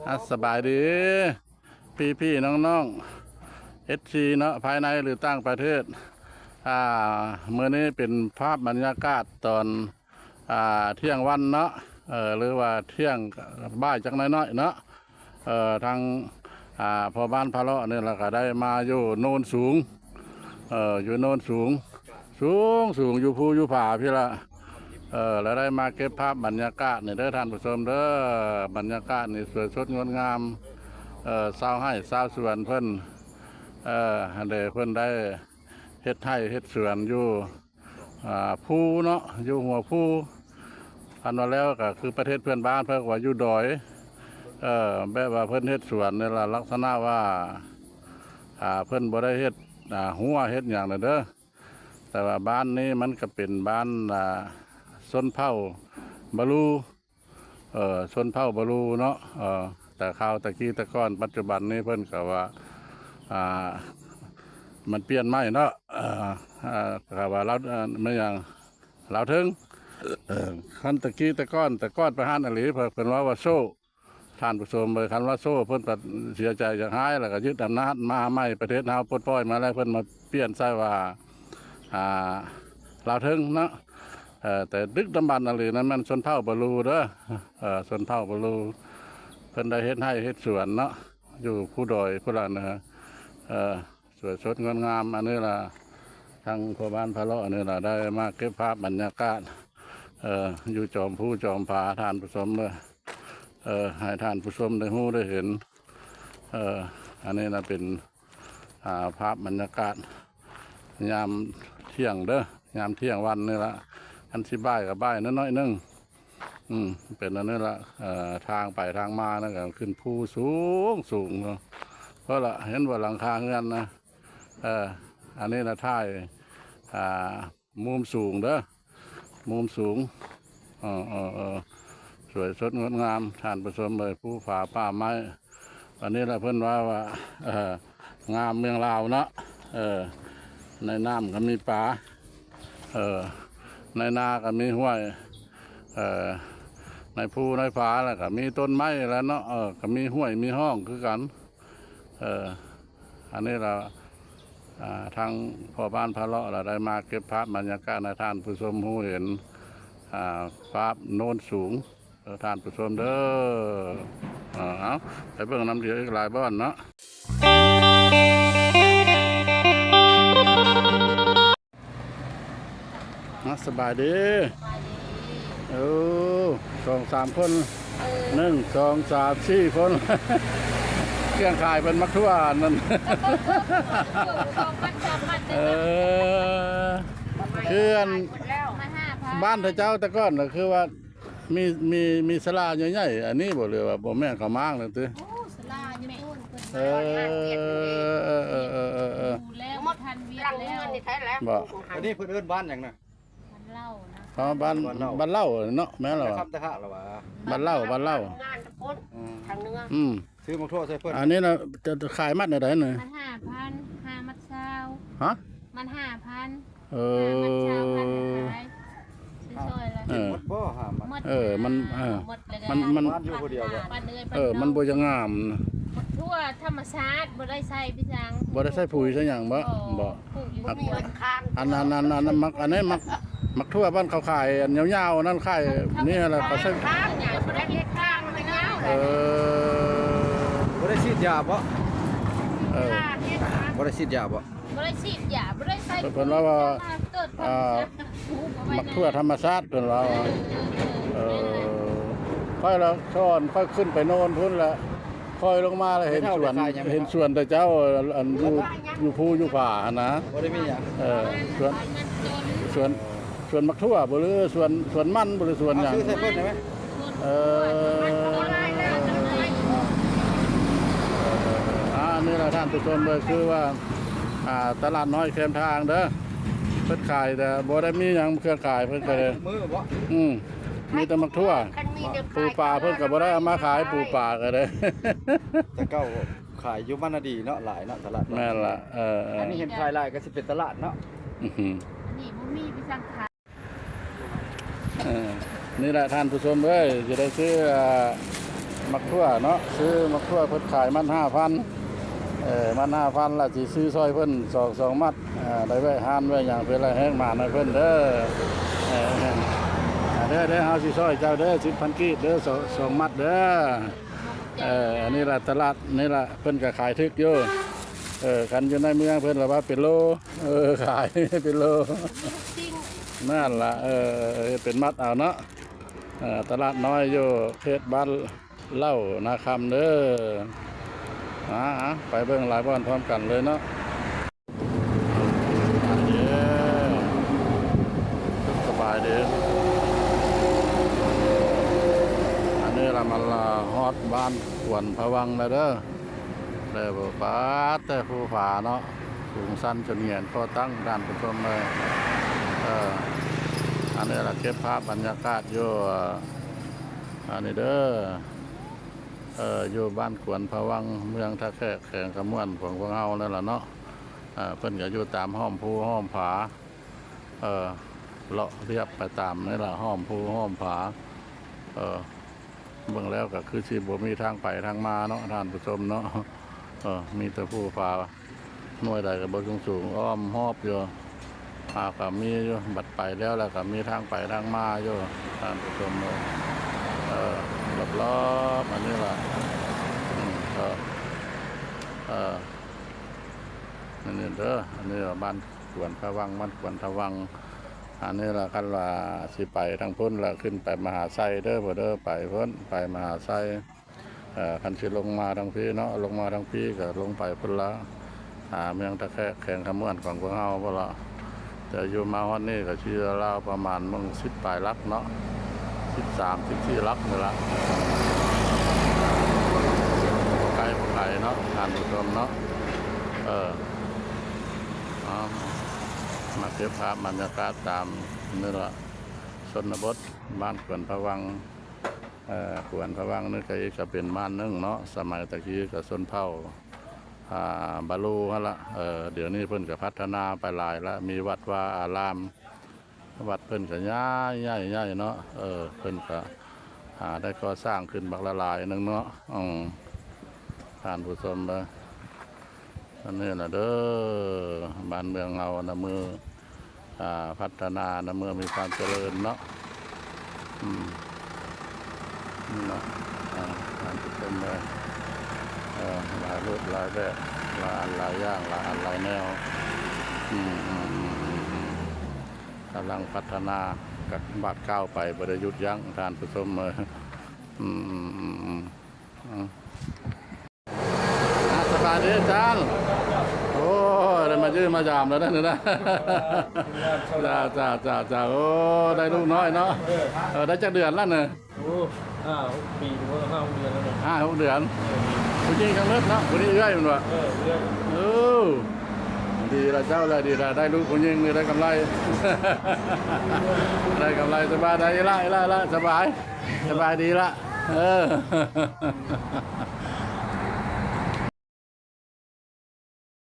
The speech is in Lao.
ອ່ະ ສະບາຍດີພີ່ໆນ້ອງໆ ເອັຟຊີເນາະ ພາຍໃນ ຫຼື ຕ່າງປະເທດ. ອ່າ ມື້ນີ້ເປັນພາບບັນຍາກາດຕອນ ອ່າ ທ່ຽງວັນເນາະ ເອີ ຫຼືວ່າທ່ຽງບ່າຍຈັກໜ້ອຍໆເນາະ. ເອີ ທາງ ອ່າ ພໍ່ບ້ານພາເລາະນີ້ລະກະໄດ້ມາຢູ່ໂນນສູງ ເອີ ຢູ່ໂນນສູງ ສູງໆ ຢູ່ພູຢູ່ຜາພີ້ລະ ເອີ ລະໄດ້ມາເກັບພາບບັນຍາກາດນີ້ເດີທ່ານຜູ້ຊົມເດີ. ບັນຍາກາດນີ້ສວຍສົດງົດງາມ ເອີ ຊາວໄຮ່ຊາວສວນເພິ່ນ ເອີ ຫັ້ນເດ ເພິ່ນໄດ້ເຮັດໄຮ່ເຮັດສວນຢູ່ ອ່າ ພູເນາະ ຢູ່ຫົວພູ. ຄັນວ່າແລ້ວກໍຄືປະເທດເພື່ອນບ້ານເພິ່ນວ່າຢູ່ດອຍ ເອີ ແບບວ່າເພິ່ນເຮັດສວນນີ້ລະ ລັກສະນະວ່າ ອ່າ ເພິ່ນບໍ່ໄດ້ເຮັດ ອ່າ ຮົ້ວເຮັດຫຍັງນະເດີ. ແຕ່ວ່າບ້ານນີ້ມັນກໍເປັນບ້ານ ອ່າ ຊົນເຜົ່າບາລູ ເອີ ຊົນເຜົ່າບາລູເນາະ ເອີ ແຕ່ຄາວແຕ່ກີ້ແຕ່ກ່ອນ ປັດຈຸບັນນີ້ເພິ່ນກໍວ່າ ອ່າ ມັນປ່ຽນໃໝ່ເນາະ ເອີ ເອີ ກໍວ່າລາວ ເອີ ແມ່ນຫຍັງ ລາວເທິງ ເອີ ຄັນແຕ່ກີ້ແຕ່ກ່ອນ ແຕ່ກ່ອນໄປຫັ້ນອີ່ຫຼີ ເພິ່ນ ເພິ່ນເວົ້າວ່າໂສ້ ທ່ານຜູ້ຊົມເອີຍ ຄັນວ່າໂສ້ ເພິ່ນກໍເສຍໃຈຢາກຮ້າຍ ແລ້ວກໍຍຶດອຳນາດມາໃໝ່ ປະເທດເຮົາປົດປ່ອຍມາແລ້ວ ເພິ່ນມາປ່ຽນໃສ່ວ່າ ອ່າ ລາວເທິງເນາະ ເອີ ແຕ່ດຶກດຳບັນອີ່ຫຼີນັ້ນແມ່ນຊົນເຜົ່າບາລູເດີ ເອີ ຊົນເຜົ່າບາລູ ເພິ່ນໄດ້ເຮັດໄຮ່ເຮັດສວນເນາະ ຢູ່ພູດອຍພຸ້ນລະເນາະ ເອີ ສວຍສົດງົດງາມ. ອັນນີ້ລະ ທາງພໍ່ບ້ານພາເລາະອັນນີ້ລະ ໄດ້ມາເກັບພາບບັນຍາກາດ ເອີ ຢູ່ຈອມພູຈອມຜາ ທ່ານຜູ້ຊົມເດີ ເອີ ໃຫ້ທ່ານຜູ້ຊົມໄດ້ຮູ້ໄດ້ເຫັນ. ເອີ ອັນນີ້ລະເປັນ ອ່າ ພາບບັນຍາກາດຍາມທ່ຽງເດີ ຍາມທ່ຽງວັນນີ້ລະ ອັນຊິບ່າຍກໍບ່າຍໜ້ອຍໆໜຶ່ງ. ອືມ ເປັນອັນນີ້ລະ ເອີ ທາງໄປທາງມານັ້ນກໍຂຶ້ນພູສູງໆເນາະ ເພາະລະເຫັນບໍ່ ຫຼັງຄາເຮືອນນະ ເອີ ອັນນີ້ນະ ຖ່າຍ ອ່າ ມຸມສູງເດີ ມຸມສູງ ເອີ ເອີ ເອີ ສວຍສົດງົດງາມ ທ່ານຜູ້ຊົມເອີຍ ພູຜາປ່າໄມ້. ອັນນີ້ລະເພິ່ນວ່າ ວ່າ ເອີ ງາມເມືອງລາວເນາະ ເອີ ໃນນ້ຳກໍມີປາ ເອີ ໃນນາກໍມີຫ້ວຍ ເອີ ໃນພູໃນຜາລະກໍມີຕົ້ນໄມ້ລະເນາະ ເອີ ກໍມີຫ້ວຍມີຮ່ອງຄືກັນ ເອີ ອັນນີ້ລະ ອ່າ ທາງພໍ່ບ້ານພາເລາະລະໄດ້ມາເກັບພາບບັນຍາກາດໃຫ້ທ່ານຜູ້ຊົມຮູ້ເຫັນ ອ່າ ພາບໂນນສູງ ເອີ ທ່ານຜູ້ຊົມເດີ. ເອົາ ເອົາ ໄປເບິ່ງນຳດຽວອີກຫຼາຍບ່ອນເນາະ. ມາ ສະບາຍດີ ສະບາຍດີ ໂອ້ ສອງສາມຄົນ ເອີ ໜຶ່ງ ສອງ ສາມ ສີ່ຄົນ ເຄື່ອງຂາຍເພິ່ນໝາກຖົ່ວນັ້ນ ເອີ ເຄື່ອງ ມາຫ້າພັນ ບ້ານເຂົາເຈົ້າແຕ່ກ່ອນກໍຄືວ່າ ມີ ມີ ມີສາລາໃຫຍ່ໆ ອັນນີ້ບໍ່ ຫຼືວ່າບໍ່ແມ່ນເຂົາມ້າງແລ້ວຕິ? ໂອ້ ສາລາຢູ່ພຸ້ນ ເອີ ເອີ ເອີ ເອີ ເອີ ເອີ ບໍ່ ອັນນີ້ເພິ່ນເອີ້ນບ້ານຫຍັງນະ? ບ້ານເລົ່ານະ ອໍ ບ້ານ ບ້ານເລົ່າ ບ້ານເລົ່າເນາະ ແມ່ນແລ້ວ ບ້ານເລົ່າ ບ້ານເລົ່າ ອືມ ທາງເໜືອ ອືມ ຊື້ໝາກຖົ່ວໃສ່ເພິ່ນ ອັນນີ້ນະ ຈະຂາຍມັດແນວໃດນະ? ມັດຫ້າພັນ ຫ້າມັດຊາວ ຮະ? ມັດຫ້າພັນ ເອີ ຫ້າມັດຊາວພັນ ຂາຍຊື້ຊ່ອຍລະ ເອີ ໝົດບໍ່ ຫ້າມັດ ໝົດ ເອີ ມັນ ເອີ ໝົດແລ້ວ ມັນ ມັນ ບ້ານຢູ່ຜູ້ດຽວບໍ່? ບ້ານເອື້ອຍ ເອີ ບ້ານນ້ອງ ມັນບໍ່ຢາກງາມນະ ໝາກຖົ່ວທຳມະຊາດ ບໍ່ໄດ້ໃສ່ໄປຫຍັງ ບໍ່ໄດ້ໃສ່ປຸຍໃສ່ຫຍັງບໍ່? ບໍ່ ບໍ່ ປູກຢູ່ ອັນ ອັນ ອັນ ອັນ ອັນ ໝາກ ອັນນີ້ໝາກ ໝາກຖົ່ວບ້ານເຂົາຂາຍ ອັນຍາວໆ ອັນນັ້ນຂາຍນີ້ແຫຼະ ເຂົາໃສ່ ເອີ ບໍ່ໄດ້ສີດຢາບໍ່? ເອີ ບໍ່ໄດ້ສີດຢາບໍ່? ບໍ່ໄດ້ສີດຢາ ບໍ່ໄດ້ໃສ່ ເພິ່ນວ່າ ວ່າ ອ່າ ໝາກຖົ່ວທຳມະຊາດ ເພິ່ນວ່າ ເອີ ເອີ ເອີ ຂ້ອຍລະສອນ ຂ້ອຍຂຶ້ນໄປໂນນພຸ້ນລະ ຂ້ອຍລົງມາລະເຫັນສວນ ເຫັນສວນແຕ່ເຈົ້າ ອັນຢູ່ ຢູ່ພູຢູ່ຜາຫັ້ນນະ ບໍ່ໄດ້ມີຫຍັງ ເອີ ສວນ ສວນ ສວນໝາກຖົ່ວບໍ່ ຫຼືສວນ ສວນມັນບໍ່ ຫຼືສວນຫຍັງ ຊື້ໃສ່ເພິ່ນໄດ້ໄໝ? ເອີ ອ່າ ນີ້ລະທ່ານຜູ້ຊົມເດີ ຄືວ່າ ອ່າ ຕະຫຼາດນ້ອຍແຄມທາງເດີ ເພິ່ນຂາຍແຕ່ບໍ່ໄດ້ມີຫຍັງເຄື່ອງຂາຍ ເພິ່ນກໍເລີຍ ມື້ບໍ່ ອືມ ມີແຕ່ໝາກຖົ່ວ ປູປາເພິ່ນກໍບໍ່ໄດ້ເອົາມາຂາຍ ປູປາກໍໄດ້ ແຕ່ເກົ່າຂາຍຢູ່ບ້ານນາດີເນາະ ຫຼາຍເນາະ ຕະຫຼາດ ແມ່ນລະ ເອີ ເອີ ອັນນີ້ເຫັນຂາຍຫຼາຍກໍຊິເປັນຕະຫຼາດເນາະ ອືຮຶ ອັນນີ້ບໍ່ມີໄປສັ່ງຂາຍ ເອີ ນີ້ແຫຼະທ່ານຜູ້ຊົມເອີຍ ຊິໄດ້ຊື້ ອ່າ ໝາກຖົ່ວເນາະ ຊື້ໝາກຖົ່ວເພິ່ນຂາຍມັດຫ້າພັນ ເອີ ມັດຫ້າພັນ ລະຊິຊື້ຊ່ອຍເພິ່ນສອງ ສອງມັດ ເອີ ໄດ້ແວະຮ້ານແວະຫຍັງເພິ່ນ ລະແຮງໝານໃຫ້ເພິ່ນເດີ ເອີ ເດີ ເດີ ເຮົາຊິຊ່ອຍເຈົ້າເດີ ສິບພັນກີບເດີ ສອງ ສອງມັດເດີ ເອີ ອັນນີ້ລະຕະຫຼາດນີ້ລະ ເພິ່ນກະຂາຍຖືກຢູ່ ເອີ ຄັນຢູ່ໃນເມືອງເພິ່ນລະວ່າເປັນໂລ ເອີ ຂາຍເປັນໂລ ນັ້ນລະ ເອີ ເຮັດເປັນມັດເອົາເນາະ ເອີ ຕະຫຼາດນ້ອຍຢູ່ເຂດບ້ານ ເລົ່ານາຄຳເດີ ອາ ໄປເບິ່ງຫຼາຍບ່ອນພ້ອມກັນເລີຍເນາະ ອັນນີ້ ສະບາຍດີ ອັນນີ້ລະ ມາລະຮອດບ້ານກວນພະວັງແລ້ວເດີ ແລ້ວປາດແຕ່ພູຜາເນາະ ສູງຊັນຈົນຫງຽນຄໍຕັ້ງ ທ່ານຜູ້ຊົມເອີຍ ເອີ ອັນນີ້ລະ ເກັບພາບບັນຍາກາດຢູ່ ອັນນີ້ເດີ ເອີ ຢູ່ບ້ານກວນພະວັງ ເມືອງທ່າແຂກ ແຂວງຄຳມ່ວນ ຂອງພວກເຮົານັ້ນລະເນາະ ເອີ ເພິ່ນກະຢູ່ຕາມຮ່ອມພູຮ່ອມຜາ ເອີ ເລາະລຽບໄປຕາມນີ້ລະ ຮ່ອມພູຮ່ອມຜາ ເອີ ເບິ່ງແລ້ວກະຄືຊິບໍ່ມີທາງໄປທາງມາເນາະ ທ່ານຜູ້ຊົມເນາະ ເອີ ມີແຕ່ພູຜາ ໜ່ວຍໃດກະບໍ່ສູງໆ ອ້ອມຮອບຢູ່ ຫາກະມີຢູ່ ບັດໄປແລ້ວລະກະມີທາງໄປທາງມາຢູ່ ທ່ານຜູ້ຊົມເອີຍ ເອີ ລອບໆ ອັນນີ້ລະ ອືມ ເອີ ເອີ ອັນນີ້ເດີ ອັນນີ້ລະບ້ານກວນພະວັງ ບ້ານກວນທະວັງ ອັນນີ້ລະ ຄັນວ່າຊິໄປທາງພຸ້ນລະ ຂຶ້ນໄປມະຫາໄຊເດີ ເດີ ໄປພຸ້ນ ໄປມະຫາໄຊ ເອີ ຄັນຊິລົງມາທາງພີ້ເນາະ ລົງມາທາງພີ້ກະລົງໄປພຸ້ນລະ ຫາເມືອງທ່າແຂກ ແຂວງຄຳມ່ວນຂອງພວກເຮົາພຸ້ນລະ ແຕ່ຢູ່ມາຮອດນີ້ກະຊິລາວປະມານເບິ່ງສິບປາຍຫຼັກເນາະ ສິບສາມ ສິບສີ່ຫຼັກນີ້ລະ ບໍ່ໄກບໍ່ໄກເນາະ ທ່ານຜູ້ຊົມເນາະ ເອີ ເອົາ ມາເກັບພາບບັນຍາກາດຕາມນີ້ລະ ຊົນນະບົດ ບ້ານກວນພະວັງ ເອີ ກວນພະວັງນີ້ກະອີກກະເປັນບ້ານໜຶ່ງເນາະ ສະໄໝຕະກີ້ກະຊົນເຜົ່າ ອ່າ ບາລູຫັ້ນລະ ເອີ ດຽວນີ້ເພິ່ນກະພັດທະນາໄປຫຼາຍລະ ມີວັດວາອາລາມ ວັດເພິ່ນກະໃຫຍ່ໆໆເນາະ ເອີ ເພິ່ນກະ ອ່າ ໄດ້ກໍ່ສ້າງຂຶ້ນບັກຫຼາຍໆໜຶ່ງເນາະ ອືມ ທ່ານຜູ້ຊົມເອີຍ ອັນນີ້ລະເດີ ບ້ານເມືອງເຮົານະ ມື້ ອ່າ ພັດທະນານະ ເມື່ອມີຄວາມຈະເລີນເນາະ ອືມ ນີ້ເນາະ ອ່າ ທ່ານຜູ້ຊົມເອີຍ ເອີ ຫຼາຍຮູບຫຼາຍແບບ ຫຼາຍອັນຫຼາຍຢ່າງ ຫຼາຍອັນຫຼາຍແນວ ອືມ ກຳລັງພັດທະນາ ກະບາດກ້າວໄປບໍ່ໄດ້ຢຸດຢັ້ງ ທ່ານຜູ້ຊົມເອີຍ ອືມໆໆ ອືມ ອ່າ ສະບາຍດີອາຈານ ໂອ້ຍ ໄດ້ມາຢ້ຽມມາຢາມແລ້ວເດີ ເອີ ເຈົ້າ ເຈົ້າ ເຈົ້າ ເຈົ້າ ໂອ້ ໄດ້ລູກນ້ອຍເນາະ ເອີ ເອີ ໄດ້ຈັກເດືອນລະນີ້ ໂອ້ ຫ້າຫົກປີ ຫ້າຫົກເດືອນແລ້ວເນາະ ຫ້າຫົກເດືອນ ເອີ ຜູ້ຍິງທັງໝົດເນາະ ຜູ້ນີ້ເອື້ອຍແມ່ນບໍ່ ເອີ ເອື້ອຍ ໂອ້ ດີລະເຈົ້າລະ ດີລະ ໄດ້ລູກຜູ້ຍິງນີ້ໄດ້ກຳໄລ ໄດ້ກຳໄລ ສະບາຍດີລະ ລະ ລະ ສະບາຍ ສະບາຍດີລະ ເອີ